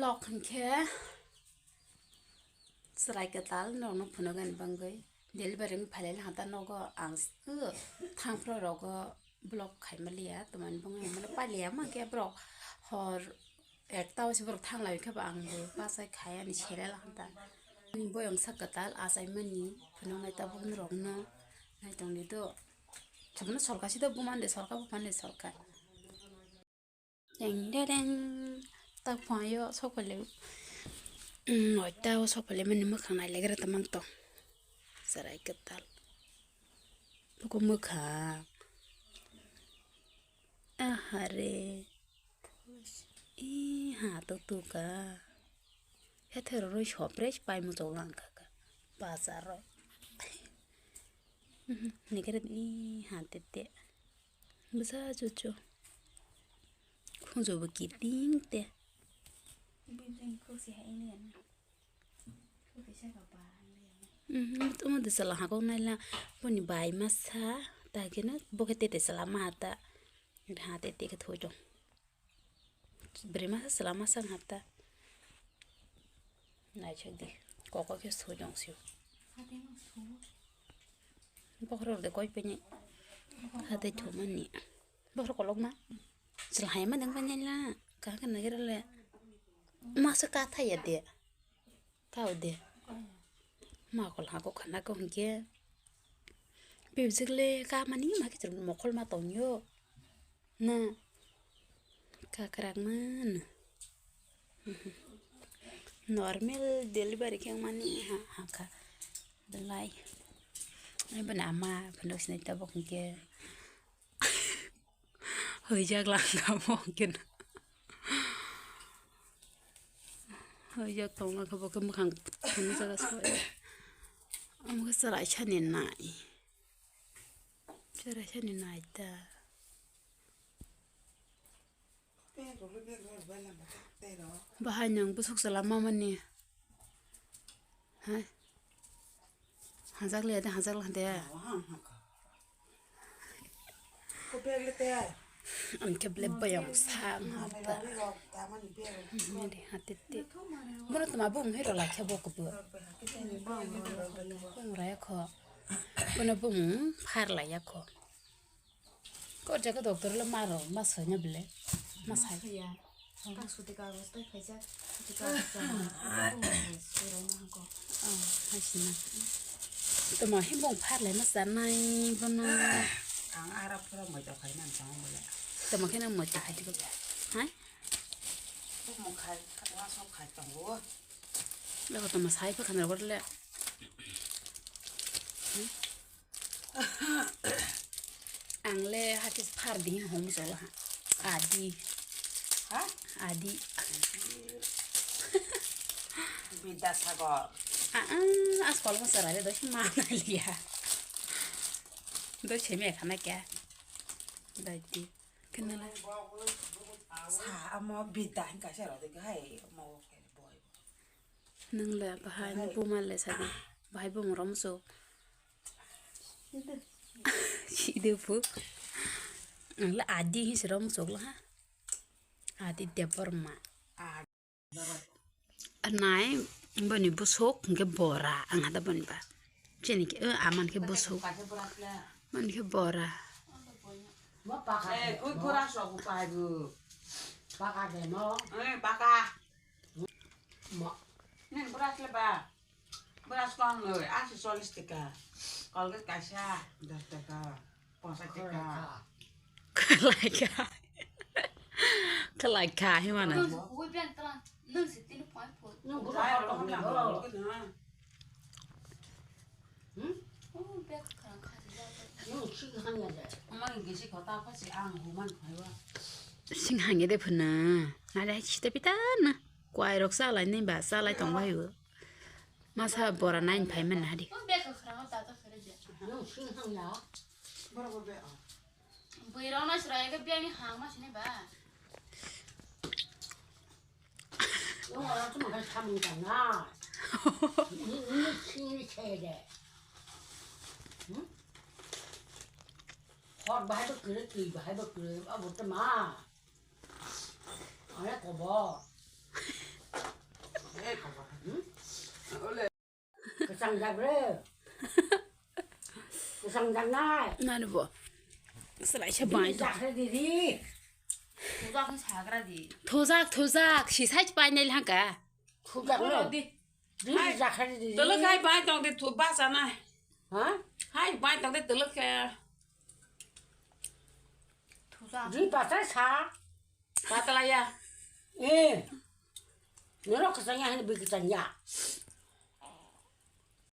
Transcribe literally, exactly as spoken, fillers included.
Tok hinkhe chwrai kwtal norokno phunuknani bagwi delivery wng phailai hata nogo ang s-, o thangphro rogo vlog khaimaliya, twmani bagwi ang mano pailiya, ma khe borok hor ekta o se borok thanglai khe bo ang bo bachai khai ani selai hata. Ani boyong sak kwtal achaimani phunuknai tabuk norokno naitongdi do. Sabono solka si do bumande solka bumande solka. Deng deng deng. Tak phaio sokole. Noita o sokole mani mwkhang nailegra tamang tong. Chwrai kwtal. Buko mwkhang. Ahare. Ih, ha to tuka. Hethero roi sopre pai muchok langkha ka. Bazar roi. Nigere ih, ha tete. Bwsa chuchu. Khunju bo kiting te. Building khuk si hai ni. Khuk si sa ka ba hai ni. Mhm, omo de sala hakok naila. Boni bai masa. Ta khe na bo khe tete sala ma ta. Ha tete khe thoi jong. Bwrwi masa sala masa hata. Naisik di. Koko khe soi jong sio. Bokhorok de koi peni. Hade thumani. Bokhorok kolok ma. Chwla hai ma dang panyai la. Ka ka nagera le. Masa ka thaya de. Ka de. Ma kol ha ko khana ko hingke. Bibjik le ka mani ma kichir mokol ma tongyo. Na. Kakrak man. Normal delivery khe mani ha ha ka. Belai. Ai bana ama phunuk sinai tabuk hingke. Hoijak lang tamo hingke na. Hoijak tongma khe bo khe mwkhang phunuk jaga soi. Omo khe chwrai sani nai. Chwrai sani nai ta. Bahai nwng bwswk chwla mamani. Hai. Hajak le de, hajak le de. Ang khe ble bayang sa ang ha ta. Mari ha te te. Bono tuma bung hero la khe bo kubu. Bung raya kho. Bono bung phar la ya kho. Kor jaga doctor le maro, ma soina bile. Ma sai. Kang suti kagos tai khaijak, suti kagos jama, suti rok ma hangko. Oh, hai sina. Tamo himbo phar lai ma sanai bono. Ang ara pura moi to khai man tong bole. Tamo khe nang moi to khai dibo. Hai? Bumung khai, wa sok khai tongo. Lego tamo sai pa khamera bole. Ang le hakhe phar di hom jolo ha. Adi. Ha? Adi. Bidya Sagar. Ah, ah, as kol mo sara le do ma na liya. Do che me khana kya? Dai di. Kenala. Sa amo bidya hin kaisa ro de hai mo ke boy. Nang le bahai ni buma le sadi. Bahai buma rom so. Sidi phu. Nang le Adi hi se rom so la ha. Adi Debbarma. Nai boni busuk hingke bora ang hada boni ba. Chini ke, eh, aman ke busuk. Boni ke bora. Eh, koi bora sok pai bu. Paka de no. Eh, paka. Mo. Nen brush le ba. Brush kong noi, asi solis tika. Colgate kaisa, dos taka, ponsa tika. Kalaika. Kalaika, himana. Nung si tini point four. Nung brush kong noi. Hmm? Oh, bag kharang khasi jabo. Nung sing hanya de. Amang gisi kota apa si ang human khaiwa. Sing hanya de phuna. Nada sita pita na. Kwai rok chalai ni ba chalai tong bai o. Masa bora nine phai man hadi. Bwrwi rok no chwrai khe biyang ni hang ma sini ba. Hor bahai bo kwrwi, twi bahai bo kwrwi, abo tma. Ane kobo. Kwchang jak re. Kwchang jaknai. Nani bo. Selaisa bai. Jak re didi. Thujak ni sagra di. Thujak, thujak. Si sai pai nai hangka. Thujak no. Di. Didi jak re didi. Tolo kai bai tong di thu ba sana. Ha? Hai bai tong di tolo ke. Thujak. Di pasal sa. Patala ya. Eh. Nero kwchang ya hani bi kwchang ya.